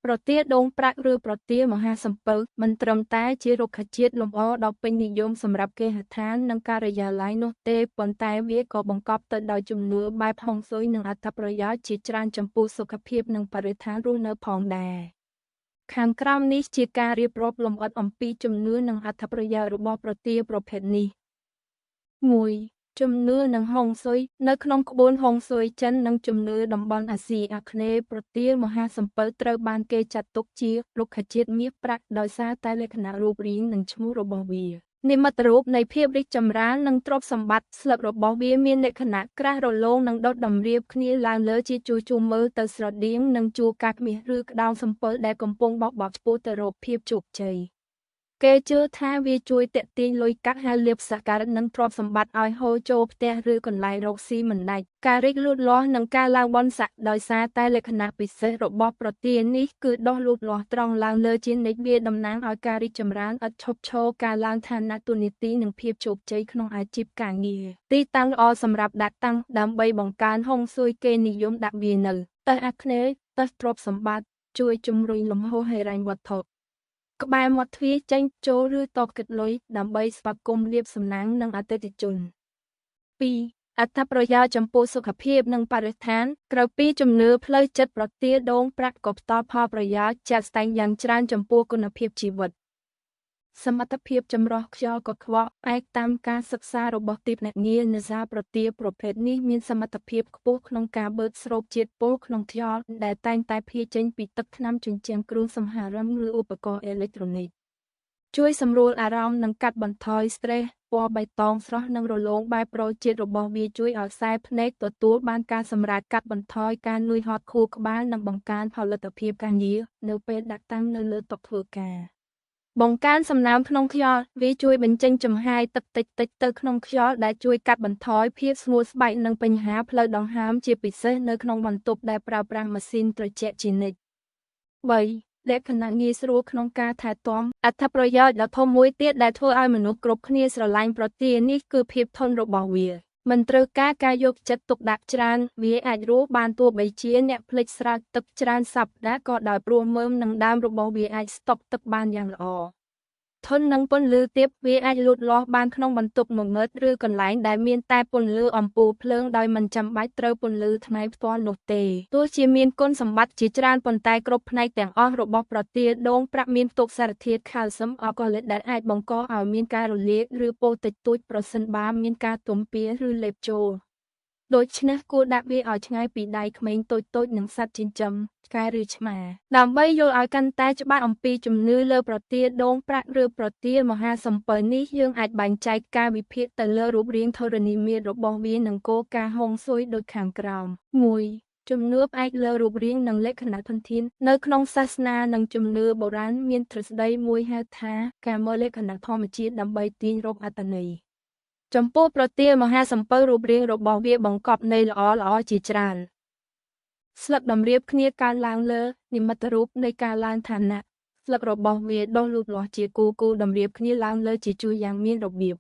ប្រទាលដូងប្រាក់ឬប្រទាលមហាសំពៅមិនត្រឹមតែជារុក្ខជាតិលម្អដ៏ពេញនិយមសម្រាប់គេហដ្ឋាននិងការិយាល័យនោះទេប៉ុន្តែវាក៏បង្កប់ទៅដោយជំនឿបែបហុងស៊ុយនិងអត្ថប្រយោជន៍ជាច្រើនចំពោះសុខភាពនិងបរិស្ថានរស់នៅផងដែរខាងក្រោមនេះជាការរៀបរាប់លម្អិតអំពីជំនឿនិងអត្ថប្រយោជន៍របស់ប្រទាលប្រភេទនេះ1ជំនឿនិងហុងស៊ុយនៅក្នុងក្បួនហុងស៊ុយចិននិងជំនឿតំបន់អាស៊ីអាគ្នេយ៍ប្រទាលមហាសំពៅត្រូវបានគេចាត់ទុកជារុក្ខជាតិមាសប្រាក់ដោយសារតែលក្ខណៈរូបរាងនិងឈ្មោះរបស់វានិមិត្តរូបនៃភាពរីកចម្រើននិងទ្រព្យសម្បត្តិស្លឹករបស់វាមានលក្ខណៈក្រាស់រលោងនិងដុតតម្រៀបគ្នាឡើងលើជាជួរៗមើលទៅស្រដៀងនឹងជួរកាច់មាសឬក្តោងសំពៅដែលកំពុងបោះបង់ឆ្ពោះទៅរកភាពជោគជ័យគេជឿថាវាជួយទាក់ទាញលុយកាក់ហើយលាភសក្ការៈនិងទ្រព្យសម្បត្តិឲ្យហូរចូលផ្ទះឬកន្លែងរកស៊ីមិនដាច់ការរីកលូតលាស់និងការឡើងបុណ្យស័ក្តិដោយសារតែលក្ខណៈពិសេសរបស់ប្រទាលនេះគឺដុះលូតលាស់ត្រង់ឡើងលើជានិច្ចវាតំណាងឲ្យការរីកចម្រើនឥតឈប់ឈរការឡើងឋានៈតួនាទីនិងភាពជោគជ័យក្នុងអាជីពការងារទីតាំងល្អសម្រាប់ដាក់តាំងដើម្បីបង្កើនហុងស៊ុយគេនិយមដាក់វានៅទិសអាគ្នេយ៍ទិសទ្រព្យសម្បត្តិជួយជំរុញលំហូរហិរញ្ញវត្ថុក្បែរមាត់ទ្វារចេញចូលឬតបគិតលុយដើម្បីស្វាគមន៍លាភសំណាងនិងអតិថិជន2អត្ថប្រយោជន៍ចំពោះសុខភាពនិងបរិស្ថានក្រៅពីជំនឿផ្លូវចិត្តប្រទាលដូងប្រាក់ក៏ផ្ដល់ផលប្រយោជន៍ជាក់ស្ដែងយ៉ាងច្រើនចំពោះគុណភាពជីវិតសមត្ថភាពចម្រុះខ្យល់កខ្វក់ផ្អែកតាមការសិក្សារបស់ទីភ្នាក់ងារ NASA ប្រទាលប្រភេទនេះមានសមត្ថភាពខ្ពស់ក្នុងការបឺតស្រូបជាតិពុលក្នុងខ្យល់ដែលតែងតែភាយចេញពីទឹកថ្នាំជញ្ជាំងគ្រឿងសង្ហារិមឬឧបករណ៍អេឡិចត្រូនិកជួយសម្រួលអារម្មណ៍និងកាត់បន្ថយស្ត្រេសពណ៌បៃតងស្រស់និងរលោងបែបប្រូជាតិរបស់វាជួយឲ្យខ្សែភ្នែកទទួលបានការសម្រាកកាត់បន្ថយការនឿយហត់ខួរក្បាលនិងបង្កើនផលិតភាពការងារនៅពេលដាក់តាំងនៅលើតុធ្វើការបង្កើនសំណើមក្នុងខ្យល់វាជួយបញ្ចេញចំហាយទឹកតិចៗទៅក្នុងខ្យល់ដែលជួយកាត់បន្ថយភាពស្ងួតស្បែកនិងបញ្ហាផ្លូវដង្ហើមជាពិសេសនៅក្នុងបន្ទប់ដែលប្រើប្រាស់ម៉ាស៊ីនត្រជាក់ជានិច្ច3លក្ខណៈងាយស្រួលក្នុងការថែទាំអត្ថប្រយោជន៍ដ៏ធំមួយទៀតដែលធ្វើឲ្យមនុស្សគ្រប់គ្នាស្រឡាញ់ប្រទាលនេះគឺភាពធន់របស់វាមិនត្រូវការការយកចិត្តទុកដាក់ច្រើនវាអាចរស់បានទោះបីជាអ្នកភ្លេចស្រោចទឹកច្រើនសប្តាហ៍ក៏ដោយព្រោះមើមនិងដើមរបស់វាអាចស្តុកទឹកបានយ៉ាងល្អធន់នឹងពន្លឺទាបវាអាចលូតលាស់បានក្នុងបន្ទប់ងងឹតឬកន្លែងដែលមានតែពន្លឺអំពូលភ្លើងដោយមិនចាំបាច់ត្រូវពន្លឺថ្ងៃផ្ទាល់នោះទេទោះជាមានគុណសម្បត្តិជាច្រើនប៉ុន្តែគ្រប់ផ្នែកទាំងអស់របស់ប្រទាលដូងប្រាក់មានផ្ទុកសារធាតុកាល់ស្យឹមអកូលិតដែលអាចបង្កឲ្យមានការរលាកឬពោលតិចតួចប្រសិនបើមានការទំពាឬលេបចូលដូច្នេះគួរដាក់វាឲ្យឆ្ងាយពីដៃក្មេងតូចៗនិងសត្វចិញ្ចឹមឆ្កែឬឆ្មាដើម្បីយល់ឲ្យកាន់តែច្បាស់អំពីជំនឿលើប្រទាលដូងប្រាក់ឬប្រទាលមហាសំពៅនេះយើងអាចបែងចែកការវិភាគទៅលើរូបរាងធរណីមាត្ររបស់វានិងគោលការណ៍ហុងស៊ុយដូចខាងក្រោម1ជំនឿផ្អែកលើរូបរាងនិងលក្ខណៈធនធាននៅក្នុងសាសនានិងជំនឿបុរាណមានទ្រឹស្ដីមួយហៅថាការមើលលក្ខណៈធម្មជាតិដើម្បីទាញរកអត្ថន័យចំពោះប្រទាលមហាសំពៅរូបរាងរបស់វាបង្កប់ន័យល្អៗជាច្រើនស្លឹកតម្រៀបគ្នាកើនឡើងលើនិមិត្តរូបនៃការឡើងឋានៈស្លឹករបស់វាដុះលូតលាស់ជាគូៗតម្រៀបគ្នាឡើងលើជាជួរយ៉ាងមានរបៀប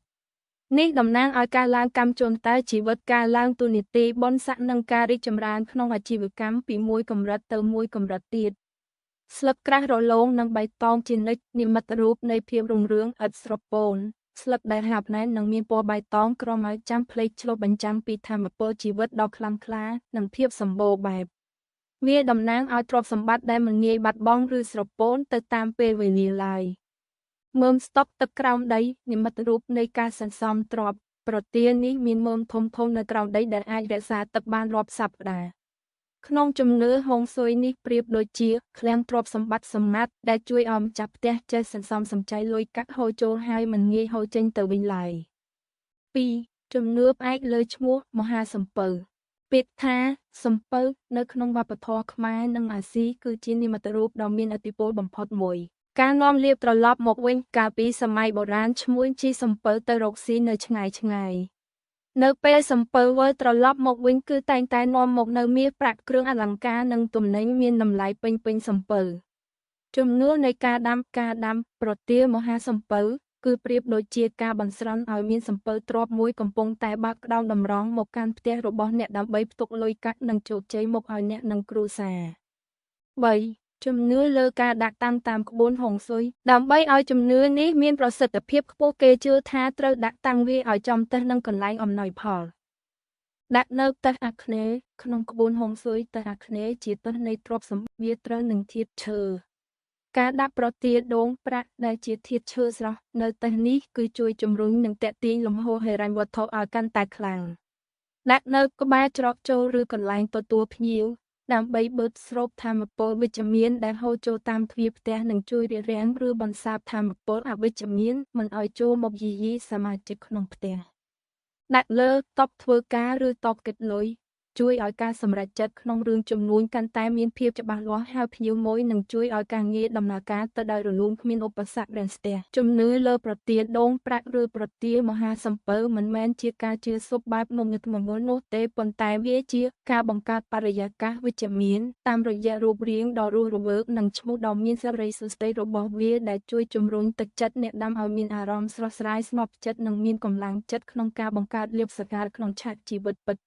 នេះតំណាងឲ្យការឡើងកម្មជនតើជីវិតការឡើងតួនាទីបុណ្យស័ក្តិនិងការរីកចម្រើនក្នុងអាជីវកម្មពីមួយកម្រិតទៅមួយកម្រិតទៀតស្លឹកក្រាស់រលោងនិងបៃតងជានិច្ចនិមិត្តរូបនៃភាពរុងរឿងឥតស្រពោនស្លឹកដែលហាប់ណែននិងមានពណ៌បៃតងក្រមឲ្យចាំភ្លេចឆ្លុះបញ្ចាំងពីធម៌ពលជីវិតដ៏ខ្លាំងក្លានិងភាពសម្បូរបែបវាតំណាងឲ្យទ្រព្យសម្បត្តិដែលមិនងាយបាត់បង់ឬស្រពោនទៅតាមពេលវេលាឡើយមើមស្តុកទឹកក្រោមដីនិមិត្តរូបនៃការសន្សំទ្រព្យប្រទាលនេះមានមើមធំៗនៅក្រោមដីដែលអាចរក្សាទឹកបានរាប់សប្តាហ៍ក្នុងជំនឿហុងស៊ុយនេះប្រៀបដូចជាឃ្លាំងទ្រព្យសម្បត្តិសម្ងាត់ដែលជួយឲ្យម្ចាស់ផ្ទះចេះសន្សំសំចៃលុយកាក់ហូរចូលហើយមិនងាយហូរចេញទៅវិញឡើយ2ជំនឿផ្អែកលើឈ្មោះមហាសំពៅពាក្យថាសំពៅនៅក្នុងវប្បធម៌ខ្មែរនិងអាស៊ីគឺជានិមិត្តរូបដ៏មានឥទ្ធិពលបំផុតមួយការនាំលាភត្រឡប់មកវិញកាលពីសម័យបុរាណឈ្មួញជិះសំពៅទៅរកស៊ីនៅឆ្ងាយឆ្ងាយនៅពេលសំពៅវិលត្រឡប់មកវិញគឺតែងតែនាំមកនូវមាសប្រាក់គ្រឿងអលង្ការនិងទំនិញមានតម្លៃពេញៗសំពៅជំនឿនៃការដាំប្រទាលមហាសំពៅ គឺប្រៀបដូចជាការបន្ស្រន់ឲ្យមានសំពៅទ្រព្យមួយកំពុងតែបើកក្តោងតម្រង់មកកាន់ផ្ទះរបស់អ្នកដើម្បីផ្ទុកលុយកាក់និងជោគជ័យមកឲ្យអ្នកនិងគ្រួសារ។ 3. ជំនឿលើការដាក់តាំងតាមក្បួនហុងស៊ុយដើម្បីឲ្យជំនឿនេះមានប្រសិទ្ធភាពខ្ពស់គេជឿថាត្រូវដាក់តាំងវាឲ្យចំទិសនិងកន្លែងអំណោយផលដាក់នៅទិសអាគ្នេយ៍ក្នុងក្បួនហុងស៊ុយទិសអាគ្នេយ៍ជាទិសនៃទ្រព្យសម្បត្តិវាត្រូវនឹងធាតុឈើការដាក់ប្រទាលដូងប្រាក់ដែលជាធាតុឈើស្រស់នៅទិសនេះគឺជួយជំរុញនិងទាក់ទាញលំហូរហិរញ្ញវត្ថុឲ្យកាន់តែខ្លាំងដាក់នៅក្បែរច្រកចូលឬកន្លែងទទួលភ្ញៀវដើម្បីបឺតស្រូបថាមពលវិជ្ជមានដែលហូរចូលតាមទ្វារផ្ទះនិងជួយរារាំងឬបន្សាបថាមពលអវិជ្ជមានមិនឲ្យចូលមកយាយីសមាជិកក្នុងផ្ទះដាក់លើតុធ្វើការឬតុគិតលុយជួយឲ្យការសម្រេចចិត្តក្នុងរឿងជំនួញកាន់តែមានភាពច្បាស់លាស់ហើយភ្ញៀវមួយនឹងជួយឲ្យការងារដំណើរការទៅដោយរលូនគ្មានឧបសគ្គរាំងស្ទះជំនឿលើប្រទាលដូងប្រាក់ឬប្រទាលមហាសំពៅមិនមែនជាការជឿស៊ប់បែបងងឹតងងល់នោះទេប៉ុន្តែវាជាការបង្កើតបរិយាកាសវិជ្ជមានតាមរយៈរូបរាងដ៏រស់រវើកនិងឈ្មោះដ៏មានសិរីសួស្តីរបស់វាដែលជួយជំរុញទឹកចិត្តអ្នកដាំឲ្យមានអារម្មណ៍ស្រស់ស្រាយស្ងប់ចិត្តនិងមានកម្លាំងចិត្តក្នុងការបង្កើតលាភសក្ការៈក្នុងឆាកជីវិតពិតៗ។